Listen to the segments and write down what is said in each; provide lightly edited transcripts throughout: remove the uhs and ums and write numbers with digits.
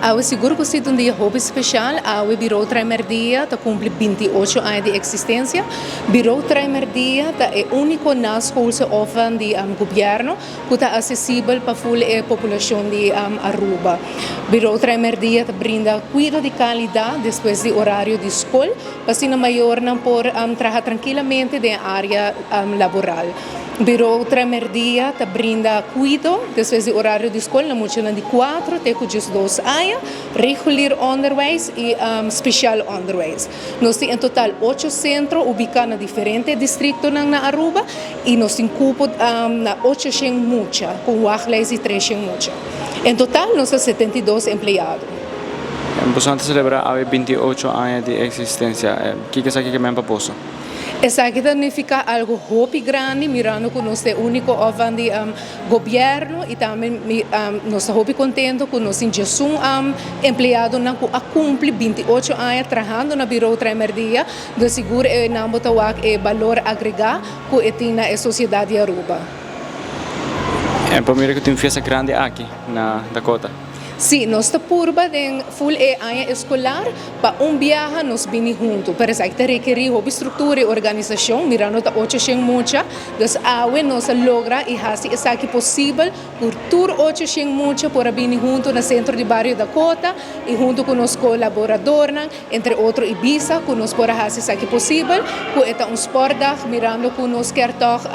Awe sigur cu si ta un dia hopi special. Awe Bureau Traimerdia ta cumpli 28 aña di existencia. Bureau Traimerdia ta e unico naschoolse opvang di gobierno cu ta accesibel pa full e populacion di Aruba. Bureau Traimerdia ta brinda cuido di calidad despues di horario di scol pa asina mayornan por traha trankilamente den area laboral. Bureau Traimerdia ta brinda cuido despues di horario di scol na muchanan di 4 te cu 12 aña, regulier onderwijs y speciaal onderwijs. Nos tin en total 8 centro ubica na diferente districtonan na Aruba y nos tin cupo na 800 mucha, cu un wachtlijst di 300 mucha. En total nos ta 72 empleado. Boso ta celebra awe 28 aña di existencia. Kico esaki kiermen pa boso? Esaki ta nifica algo hopi grandi, mirando cu nos ta e unico opvang di gobierno y tambe nos ta hopi contento cu nos tin 11 empleadonan cu a cumpli 28 aña trahando na Bureau Traimerdia. Dus sigur e nan bo ta wak e balor agrega cu e tin na e sociedad di Aruba. En por mira cu tin un fiesta grandi aki na Dakota. Si, nos ta purba den full e aña escolar pa un biaha nos bini hunto. Pero esaki ta rekeri hopi structura y organisacion, mirando ta 800 mucha. Dus awe nos a logra y haci esaki posibel cu tur 800 mucha por a bini hunto na Centro di Bario Dakota y hunto cu nos colaboradornan, entre otro Ibisa, cu nos por a haci esaki posibel, cu e ta un sportdag, mirando cu nos kier toch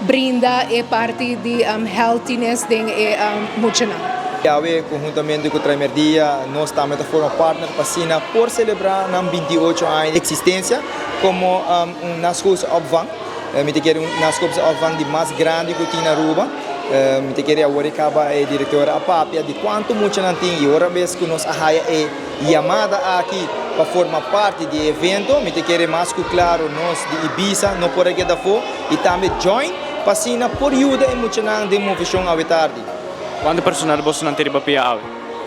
brinda e parti di healthiness den e muchanan. Awe, conhuntamente cu Traimerdia, nos tambe ta forma partner pa asina por celebra nan 28 aña di existencia como un naschoolse opvang. Mi ta kere un naschoolse opvang di mas grandi cu tin na Aruba. Mi ta kere awor caba e director a papia di cuanto muchanan tin y ora bes cu nos a haya e yamada aki pa forma parti di evento, mi ta kere mas cu claro nos di Ibisa no por a keda afo y tambe join pa asina por yuda e muchanan den movecion awe tardi. Cuanto personal boso nan tin riba pia awe?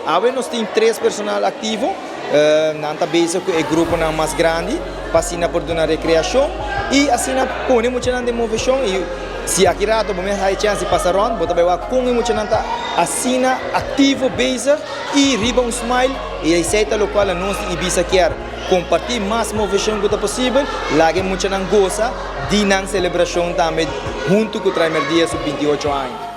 Awe nos tin tres personal activo. Nan ta bezig cu e gruponan mas grandi pa asina por duna recreacion y asina pone muchanan den movecion y si aki rato bo mes haya chance di pasa rond, bo ta bay wak con e muchanan ta asina activo bezig y riba un smile, y esey ta locual nos di Ibisa kier comparti mas movecion cu ta posibel, laga e muchanan goza di nan celebracion tambe hunto cu Traimerdia su 28 aña.